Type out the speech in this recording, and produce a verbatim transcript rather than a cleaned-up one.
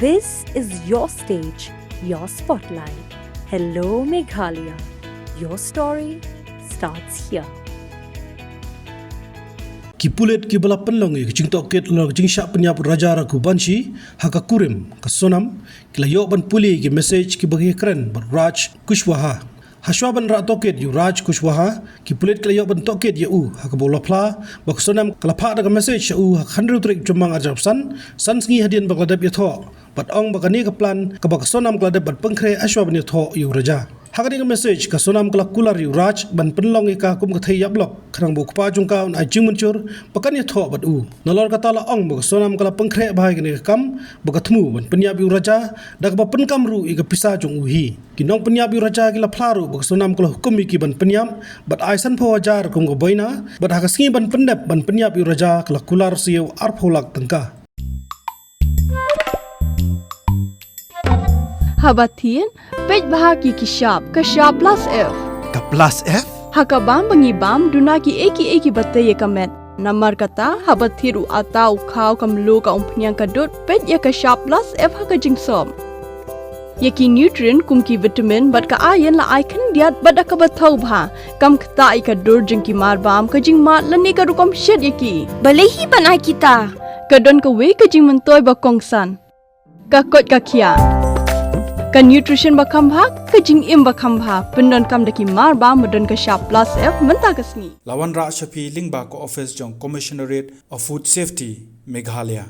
This is your stage, your spotlight. Hello, Meghalaya. Your story starts here. Ki pulit kiba la pynlong ïa ka jingtohkit halor ka jingshah pynïap u Raja Raghuvanshi ha ka kurim ka Sonam, ki la ïoh ban pule ïa ki message kiba ki kren bad Raj Kushwaha. Hashwa ban rah tohkit ïa u Raj Kushwaha, ki pulit ki la ïoh ban tohkit ïa u ha kaba u la phla ba ka Sonam ka la phah da ka message sha u ha ka hynriew tarik Jymmang arhajar arphew san, san sngi hadien ba ka la dep ïathoh, bad ong ba kane ka plan kaba ka Sonam ka la dep ban pynkhreh hashwa ban ïathoh ïa u Raja. Ha kane ka message, ka Sonam ka la kular ïa u Raj ban pynlong ïa ka kum ka thei ïap lok, khnang ba u kpa jong ka un ai jingmynjur ba kan ïathoh bad u. Nalor kata la ong ba ka Sonam ka la pynkhreh bha ïa kane ka kam ba ka thmu ban pynïap ïa u Raja, da kaba pyndonkam ruh ïa ka pisa jong u hi. Ki nongpynïap ïa u Raja ki la phla ruh ba ka Sonam ka la hukum ïa ki ban pynïap bad ai sanphew hajar kum ka boina, bad ha ka sngi ban pyndep ban pynïap ïa u Raja ka la kular sa ïa u arphew lak tyngka. Haba thied, peit bha ki ki shap, ka shap plus F. Ka plus F? Ha ka bam ba ngi bam, duna kiei kiei kiba tei ïa ka met. Namar kata, haba thied u atta, u khaw, ka mluh, ka umphniang, ka dud, peit ïa ka shap plus F ha ka jingsop. Ïa ki nutrient kum ki vitamin bad ka iron la ai khyndiat bad da kaba thaw bha. Kam ktah ïa ka dur jong ki marbam, ka jingmad lane ka rukom shet ïa ki. Balei hi ban ai kita? Ka don kawei ka jingmyntoi ba kongsan. Ka koit ka khiah. Ka nutrition ba kham bha, ka jingim ba kham bha. Pyndonkam da ki marbam ba don ka shap plus F mynta ka sngi. La wanrah sha phi lyngba ka office jong Commissionerate of Food Safety, Meghalaya.